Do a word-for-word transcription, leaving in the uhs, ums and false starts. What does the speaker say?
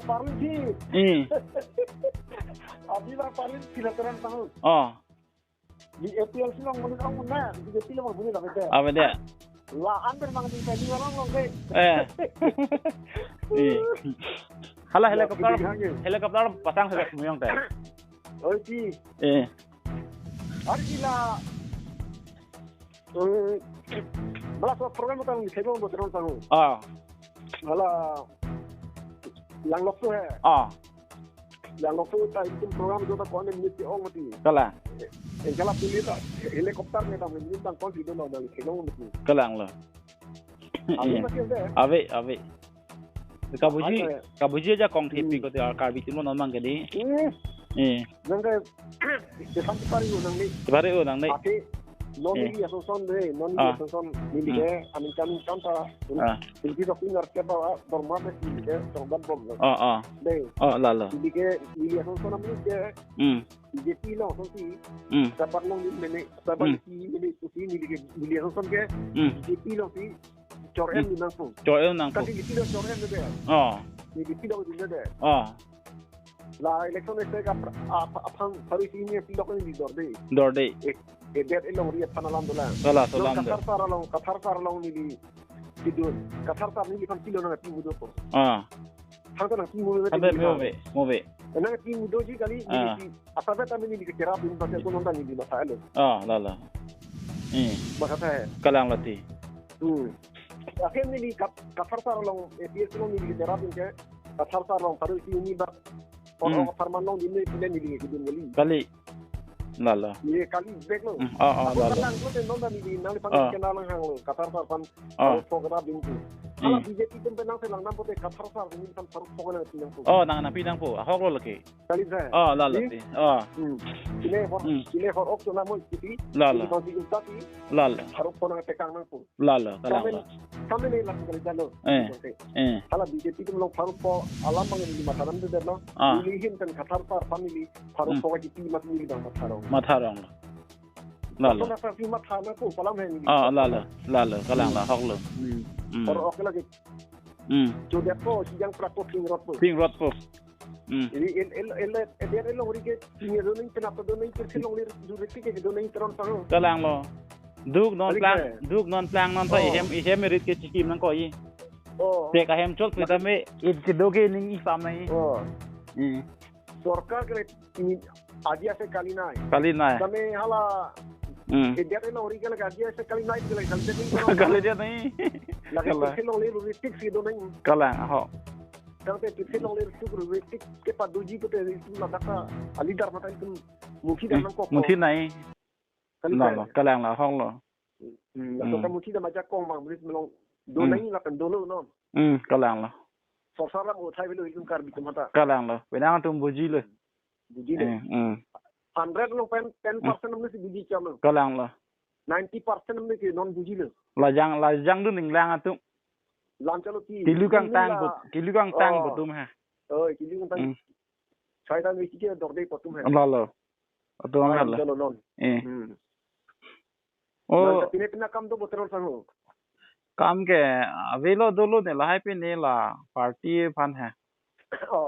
Parlin si. Hmm. Abi la parlin si la terang tahu. Oh. Di A P L C along monit ong na, di A P L C along monit avedet. Avedet. La-an pen mang di tadi orang long ke. Eh. Iya. Hala helicopter, helicopter pasang helicopter muyong teh. Oh, si. Eh. Hari sila. Hmm. Malah so program utang di sebelum buat orang tahu. Ah. Malah yang loktu he. Ah. Yang loktu ta itum program itu ta konek minit ong mati. Kalang. Yang kalah pilih ta helicopter ne ta minit tang kon sido na dali kelong mati. Kalang lo. Abi mati ande. Abi, abi. Kabuji, kabuji aja kong thepi ko te Karbi atum non mang kedi. Hmm. Eh. Nang ke Stefan Tipari unang ni. Tipari unang ni. Ati non ni ason son de, non ni ason son ni ke amin kan kan ta. Ah. Hindi dok ingar ke ba dorma de ni ke dorma bom. Ah, ah. De. Oh, lalo. Hindi ke ni ason son ni ke. Hmm. B J P along ason si. Hmm. Sabar along ni mene, sabar si mene si ni ke ni ason son ke. Hmm. B J P along si. Chor em ni nangpo. Chor em nangpo. Kasi di pilo chor em de. Oh. Ni di pilo di de. Oh. La election ese ka aphan pharu isi ni pilo ko ni dorde. Dorde. Eh, eh, det alongri aphan alam dolang. Kalang, so alam do. Kathar sar along, Kathar sar along ni di sidun. Kathar sar neliphan pilo nangpi mudo po. Ah. Thang ko nangpi mudo. Abe mo be, mo be. Nangpi mudoji kali ni di. Asal ta neli kekerap ini pakai ko nonton ni di masa alo. Ah, lalo. Eh. Masa ta he. Kalang lati. Hmm. Akhir neli Kat-, Kathar sar along, A P S along neli kekerap ke. Kathar sar along, pharu isi ni ba. Or, hmm, or Tharman along di ni pila neli kedun kali. Kali. Lalo. Ye kali bek lo. Hmm, oh, oh, lalo. Kalang ko te nonton ni di nangphan kenal lang hang lo. Kathar sar aphan. Oh. Pharu pho kedap dun tu. Hmm. Hala B J P atum pen nang selang nang pote Kathar sar ni kan pharu pho kedap nangpo. Oh, nang nangpi nangpo. Ahok lo lake. Kali sa. Oh, lalo ti. Oh. Hmm. Sile hor, sile hor ok chona mo isi. Lalo. Sile hor si juta si. Lalo. Pharu pho nangtekang nangpo. Lalo, kalang lo. Kami ni lak kali jalo. Eh. Eh. Hala B J P atum along pharu pho alam bang ni matha dam de no. Ah. Neli hin kan Kathar sar family pharu pho ka G P mas neli bang matha rong. Matha rong. Lalo. Kathar sar si matha nangpo palam he ni. Ah, lalo, lalo, kalang lo, ahok lo. Hmm. Hmm. Hor ok lagi. Hmm. Jodet ko, sijang prak ko, ping rot ko. Ping rot ko. Hmm. Ini el, el, el, el, el, el, alongri ke, ping do nang, kenapa do nang, kersi alongri, duri ke, do nang, teron pang. Kalang lo. Duk non plang, duk non plang non ta, oh, ihem, ihem merit ke chikim nang ko i. Oh. Te ka hem chol, kita me, it ke do ke ning i sam nai. Oh. Hmm. Sorkar ke ini adia se kali nai. Kali nai. Kami hala, hmm, eh, dia alongri ke lagi adia se kali nai, kali, kali dia nai. Kali dia nai. Lagi kalang. Kersi alongri duri tik si do nang. Kalang, ho. Tangte kersi alongri suk ru tik ke paduji ko te itu na daka alidar mata itu muthi dan nangkok. Muthi nai. Kali lo, kalang lo, ahok lo. Hmm, hmm. Laso kamuthi dan majak kong bang, beli melong do nai lakan dolo non. Hmm, kalang lo. Sorsar lam uthai belo itu Karbi atum mata. Kalang lo. Penang atum buji lo. Buji lo. Hmm, hmm. Hundred along pen ten percent amni si buji cham lo. Kalang lo. Ninety percent amni ke non buji lo. Lajang, lajang dun ninglang atum. Lam chalo ki. Kilu kangtang la. But, kilu kangtang, oh, butum ha. Oh, kilu kangtang. Hmm. Sai dan wiki ke dorde butum ha. Lalo. Atum, ah, lalo. Chalo non. Eh. Hmm. Oh. Non ta pine pina kam do butum sang ho. Kam ke avelo dolo ne lahai pine la party aphan ha. Oh.